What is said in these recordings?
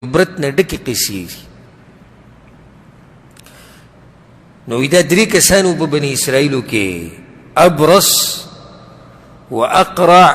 عبرت نه ډکې قصې دي. نو دا درې کسانو په بني اسرائیلو کې، ابرص واقرع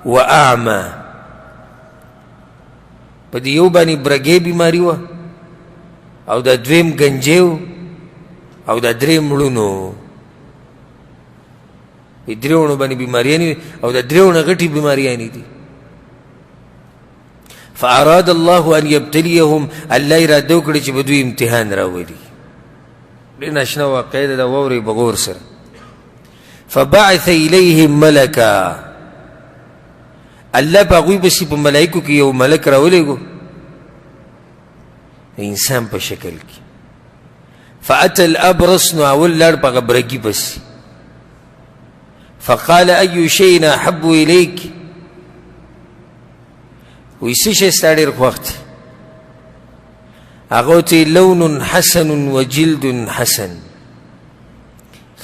واعمى. په دې یو باندې برګې بیماري وه، او دا دویم ګنجی و، او دا دریم مړونو. په درېوڼو باندې بیماریانې او دا درېوڼه غټې بیماریانې دي. فأراد الله أن يبتليهم، الله اراده وکړه چې په دوی امتحان راولي. ډېر ناشنا واقعه ده، دا واورئ په غور سره. فبعث إليهم ملکا، الله په هغوی پسې په ملایکو کې یو ملک راولېږو، انسان په شکل کې. فأتى الأبرص، نو اول لاړ په هغه برګي پسې. فقال أي شيء أحب إليك، وایي څه شی ستا ډېر خوښ دی؟ هغه ورته لون حسن و جلد حسن،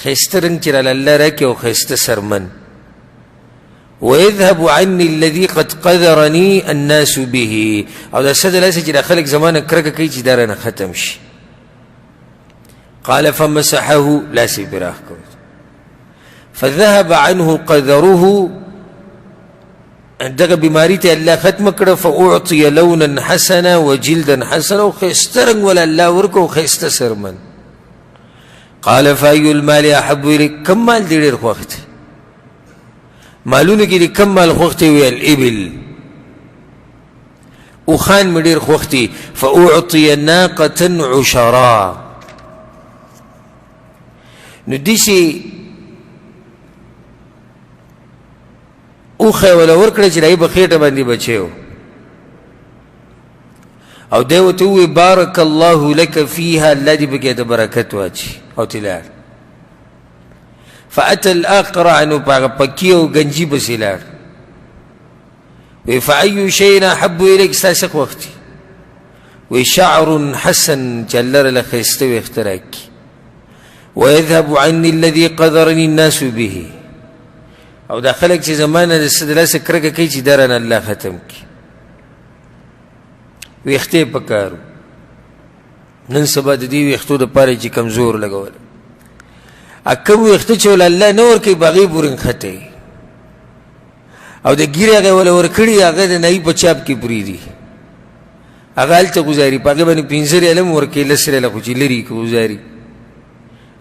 ښایسته رنګ چې راله الله راکړي او ښایسته سرمن. ويذهب عني الذي قد قذرني الناس به، او دا څه د لاسه چې دا خلک زما نه کرکه کوي چې دا رانه ختم شي. قال فمسحه، لاس یې پرې راښکو. فذهب عنه قذره، دغه بیماری ته الله ختم کړه. فاعطي لونا حسنا وجلدا حسنا، او ښایسته رنګ وله الله ورکړو او ښایسته سرمن. قال فأي المال أحب إليك، کم مال دې ډېر خوښ دی؟ مالونو کې دې کم مال خوښ دی؟ ویل الإبل، اوښان مې ډېر خوښ دي. فأعطي ناقة عشرا، نو داسې اوښه یې وله ورکړه چې د هغې په خېټه باندې بچی و، او دی ورته ووایي بارک الله لک فیها، الله دې پکې د برکت واچي، او ترې لاړ. فأتى الأقرع، نو په هغه پکي او ګنجي پسې لاړ. وی فأي شيء أحب إليك، ستا څه خوښ دي؟ وی شعر حسن، چې الله راله ښایسته ویښته راکړي. ويذهب عني الذي قذرني الناس به، او دا خلک چې زما نه د څه د لاسه کرکه کوي چې دا رانه الله ختم کړي. ویښتې په کار نن سبا د دې ویښتو دپاره چې کمزور لګول، کوم ویښته چې وله الله نه ورکوي په هغې پورې نښتی، او د ږیرې هغې وله ورکړي هغه د نایي په چاپ کې پرېږدي، هغه هلته ګزاري، په هغې باندې پنځه ریاله هم ورکوي، لس ریاله خو چې لري که ګزاري.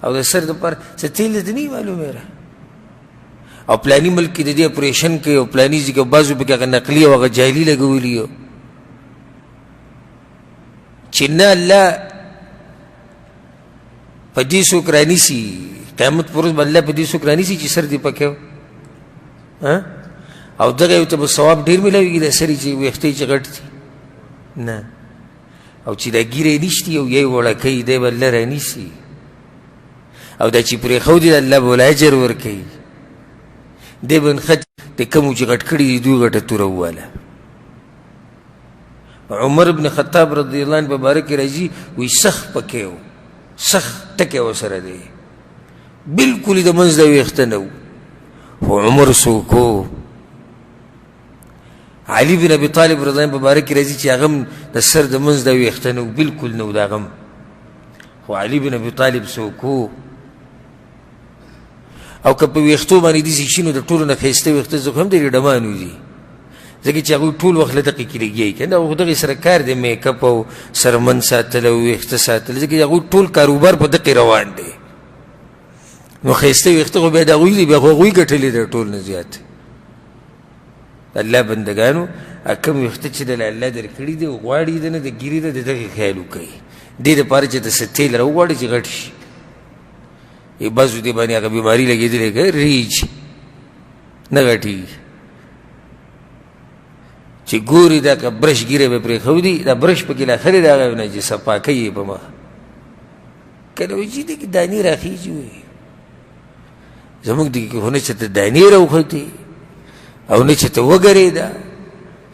او د سر دپاره څه تېل درته نه وي معلوم یاره، او پلاني ملک کې د دې اپریشن کوي، او پلاني ځای کې بعضو پکې هغه نقلي او هغه جعلي لګولي، چې نه الله په دې څوک رانیسي، قیامت پر ورځ به الله په دې څوک رانیسي چې سر دې پکې او دغه یو ته به ثواب ډېر میلاویږي، دا سر یې چې ویښته یې چې غټ دي نه، او چې دا ږیره یې نشتي او یې وړه کوي، دی به الله رانیسي، او دا چې پرېښودي د الله به وله اجر ورکوي. دی به نښت د کومو چې غټ کړي دي دوی غټه توره وواله. عمر بن خطاب رضی الله عنه په باره کې راځي، وایي سخت پکې و، سخت ټکی ورسره دی، بالکل یې د منځ د ویښته نه و، خو عمر څوک و. علي بن ابي طالب رضی الله عنه په باره کې راځي چې هغه هم د سر د منځ د ویښته نه و، بالکل نه و د هغه هم، خو علي بن ابي طالب څوک و. او که په ویښتو باندې داسې شي نو د ټولو نه ښایسته ویښته ځکه هم د ډمانو دي، ځکه چې هغوی ټول وخت له دقې کې لګیا وي که نه، هغو دغې سره کار دی، میک اپ او سرمن ساتل او ویښته ساتل، ځکه چې هغوی ټول کاروبار په دقې روان دی. نو ښایسته ویښته خو بیا د هغوی دی، بیا خو هغوی ګټلې ده ټول نه زیات. الله بندګانو کوم ویښته چې د الله درکړي دي او غواړي د نه د ږیرې ده، د دغې خیال وکړئ، دې دپاره چې د څه تېل راوغواړي چې غټ شي. یې بعضو دې باندې هغه بیماري لګېدلې که ریج نه غټېږي، چې ګوري دا که برش ږیره به پرېښودي، دا برش پکې لا ښه دی، د هغه نه چې صفا کوي یې په مخ، کله وایي چې دې کې دانې راخېژي، وایي زموږ دې کې خو نه چېرته دانې راوختې او نه چېرته وګرېده.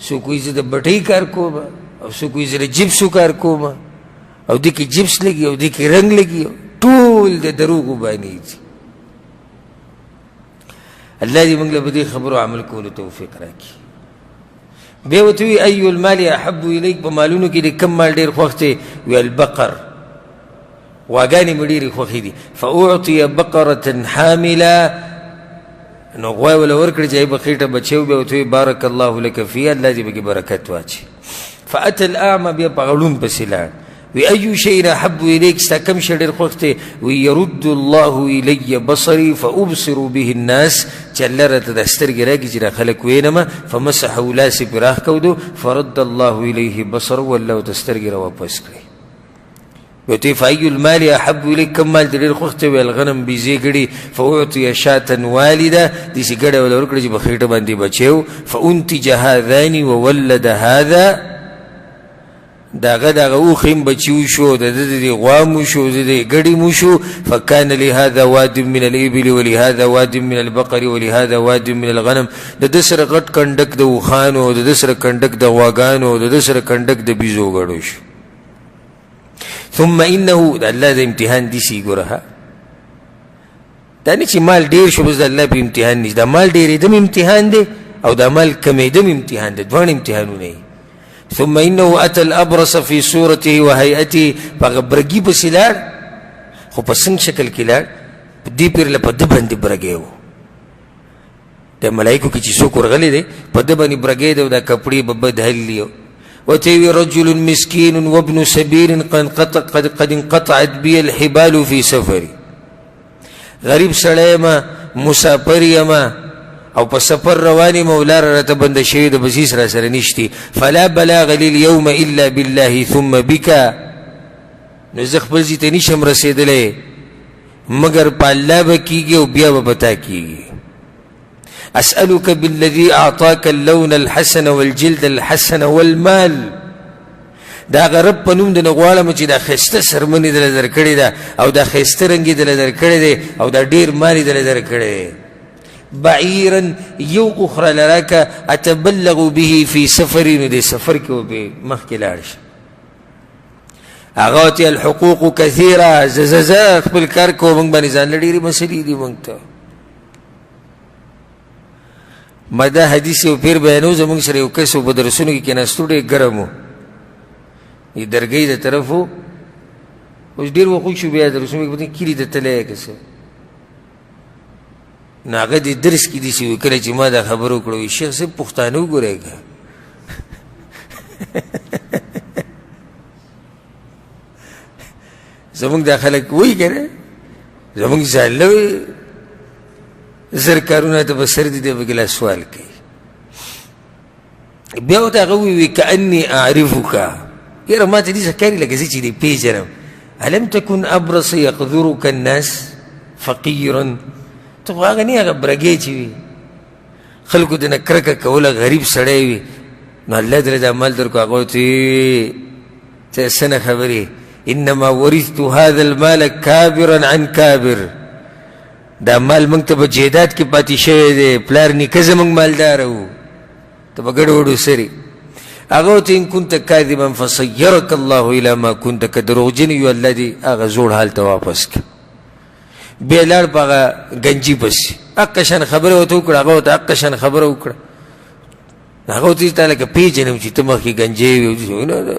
څوک وایي زه د بټۍ کار کوم، او څوک وایي زه د جپسو کار کوم، او دې کې جپس لګي او دې کې رنګ لګي، ټول د دروغو باندې دي. الله دې موږ له په دې خبرو عمل کولو توفیق راکړي. بیا ورته وي ای المال احب الیک، په مالونو کې دې کوم مال ډېر خوښ دی؟ وی البقر، غواګانې مې ډېرې خوښې دي. فاعطي بقرة حامله، نو غوا یې ورله ورکړه چې هغې په خېټه بچی و. بیا ورته وویل بارک الله لک فیها، الله دې پکې برکت واچوي. فأتى الأعمى، بیا په هغه ړوند پسې لاړ. وی ایو شیء احب الیک، ستا کوم شی ډېر خوښ دی؟ وی یرد الله الی بصري فابصر به الناس، چې الله راته دا سترګې راکړي چې دا خلک وینم. فمسحه، لاس یې پرې راښکودو، فرد الله الیه بصره، والله ورته سترګې راواپس کړې. ورته وی فای المال احب الیک، کوم مال دې ډېر خوښ دی؟ ویل غنم، بیزې، ګړي. فاعطي شاة والده، داسې ګړی ورله ورکړه چې په خېټه باندې بچی و. فانتج هذان وولد هذا، دغه دغه اوښ هم بچی وشو، د ده د دې غوا هم وشو، د دې ګډي هم وشو. فکان لهذا واد من الابل ولهذا واد من البقر ولهذا واد من الغنم. د ده سره غټ کنډک د اوښانو، د ده سره کنډک د غواګانو، د ده سره کنډک د بیزو ګډو شو. ثم انه، د الله د امتحان دسي ګوره، دا نه چې مال ډېر شو بس د الله په امتحان نشته، دا مال ډېرېدم امتحان دی او دا مال کمېدم امتحان دی، دواړه امتحانونه دي. ثم انه اتى الابرص في صورته وهيئته، په هغه برګي پسې لاړ، خو په څنګه شکل کې لاړ؟ په دې پیر له په ده باندې برګی و. د ملایکو کې چې څوک ورغلی دی په ده باندې برګی دی او دا کپړې به بد حل دي. ورته وی رجل مسکین وابن سبیل قد انقطعت بی الحبال فی سفری، غریب سړی یم، مسافر یم او په سفر روان یم او لاره راته بنده شوې ده، بس هېڅ راسره نشتي. فلا بلاغ لي اليوم الا بالله ثم بک، نو زه خپل ځای ته نشم رسېدلی مګر په الله به کېږي او بیا به په تا کېږي. اسألك بالذي اعطاك اللون الحسن والجلد الحسن والمال، دا هغه رب په نوم د نه غواړم چې دا ښایسته څرمنې دله درکړې ده او دا ښایسته رنګ یې دله درکړی دی او دا ډېر مال یې دله درکړی دی. بعیرا، یو اوښ راله راکړه، اتبلغ به فی سفري، نو دې سفر کې به پرې مخکې لاړ شم. هغه ورته الحقوق کثیره، زه زه زه خپل کار کوم، موږ باندې ځان له ډېرې مسلې دي موږ ته. ما دا حدیث یو پیر بیانو، زموږ سره یو کس په درسونو کې کېناستو، ډېر ګرم و، د درګۍ د طرف و، اوس ډېر وخت شو بیا درسونو کې پتنګ کلي ته تللی که څه. نو هغه دې درس کې داسې وي، کله چې ما دا خبره وکړه، وایي شیخ صاحب پښتانه وګورئ که زموږ دا خلک وایي که نه، زموږ ځان له زر کارونه ته په سر دي، دی پکې لا سوال کوي. بیا ورته هغه ووایي کأني اعرفک، یاره ما ته داسې ښکاري لکه زه چې دې پېژنم. الم تکن ابرص یقذرک الناس فقیرا، ته خو هغه نه هغه برګی چې وي خلکو دې نه کرکه کوله، غریب سړی وي، نو الله دې دا مال درکړو. هغه ورته ووایي ته څه نه خبرې، انما ورثت هذا المال کابرا عن کابر، دا مال موږ ته په جیداد کې پاتې شوی دی، پلار نیکه زموږ مالداره و، ته په ګډو وډو سرې. هغه ورته ان كنت کاذبا فصیرک الله الی ما كنت، که دروغجن یو الله دې هغه زوړ حال ته واپس کړه. بیا لاړ په هغه ګنجي پسې، هقه شان خبره ورته وکړه، هغه ورته هقه شان خبره وکړه. هغه ورته تا لکه پېژنم چې ته مخکې ګنجی وې، نه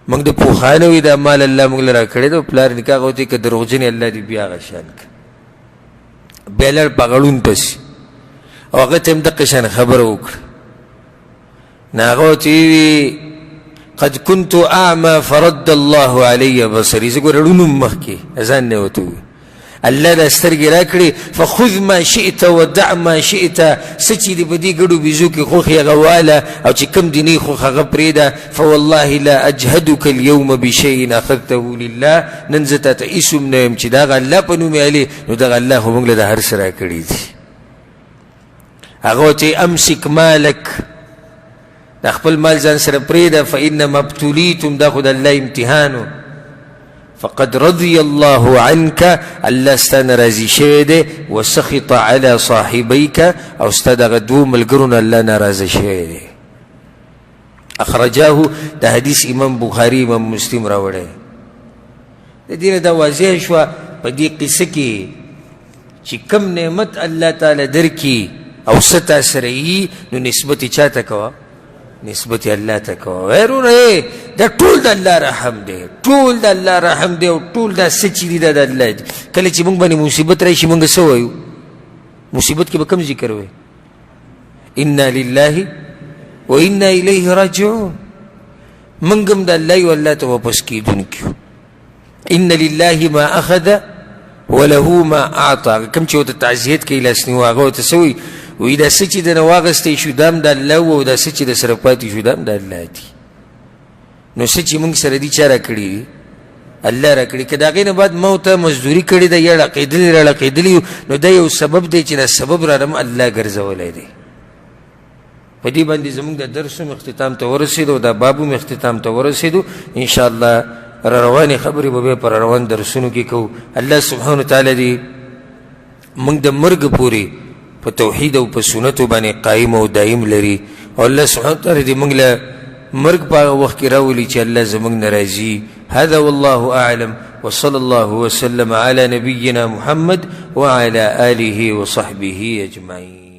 موږ د پوخانه وي، دا مال الله موږ له راکړی دی، پلار نیکه. هغه ورته که دروغجن الله دې بیا هغه شان کړه. بیا لاړ په هغه ړوند پسې او هغه ته هم دقه شان خبره وکړه. نو هغه ورته وویل قد كنت اعمى فرد الله علي بصري، زه ګوره ړوند وم مخکې، ځان نه ورته وویل الله دا سترګې راکړې، فخذ ما شئت ودع ما شئت، څه چې دې په دې ګډو بیزو کې خوښ یې هغه واله او چې کوم دې نه خوښ هغه پرېږده. فوالله لا اجهدک اليوم بشیء اخذته لله، نن زه تا ته هېڅ هم نه یم چې دغه الله په نوم یې الې، نو دغه الله خو موږ له دا هر څه راکړي دي. هغه ورته امسک مالک، دا خپل مال ځان سره پرېږده، فانما ابتلیتم، دا خو د الله امتحان و. فقد رضي الله عنك، الله ستا نه راضي شوی دی، وسخط على صاحبيك، او ستا دغه دوو ملګرو نه الله ناراضه شوی دی. اخرجاه، د حدیث امام بخاري امام مسلم راوړی. د دې نه دا واضح شوه په دې قصه کې چې کم نعمت الله تعالی درکي او څه تا سره یي، نو نسبت یې چا ته کوه؟ نسبت یې الله ته کوه. وایه وروره دا ټول د الله رحم دی، ټول د الله رحم دی، او ټول دا څه چې دي دا د الله دي. کله چې موږ باندې مصیبت راشي موږ څه وایو؟ مصیبت کې به کوم ذکر وایي؟ انا لله و انا الیه راجعون. موږ هم د الله یو، الله ته واپس کېدونکي یو. ان لله ما اخذ وله ما اعطا. کوم چې ورته تعزیت کوي لاسنیوه، هغه ورته څه وایي؟ وایي دا څه چې درنه واخیستی شو دا هم د الله و، او دا څه چې در سره پاتې شو دا هم د الله دي. نو څه چې موږ سره دي چا راکړي دي؟ الله راکړي. که د هغې نه بعد ما ورته مزدوري کړې ده یا ړقېدلي راړقېدلي یو، نو دا یو سبب دی چې دا سبب راله هم الله ګرځولی دی. په دې باندې زموږ د درس هم اختتام ته ورسېدو، دا باب هم اختتام ته ورسېدو. انشاءالله را روانې خبرې به بیا په روان درسونو کې کوو. الله سبحانه وتعالی دې موږ د مرګ پورې په توحید او په سنتو باندې قایم او دایم لري، او الله سبحانه وتعالی دې موږ له مرګ په هغه وخت کې راولي چې الله زموږ نه راضي. هذا والله أعلم، وصلى الله وسلم على نبينا محمد وعلى آله وصحبه أجمعين.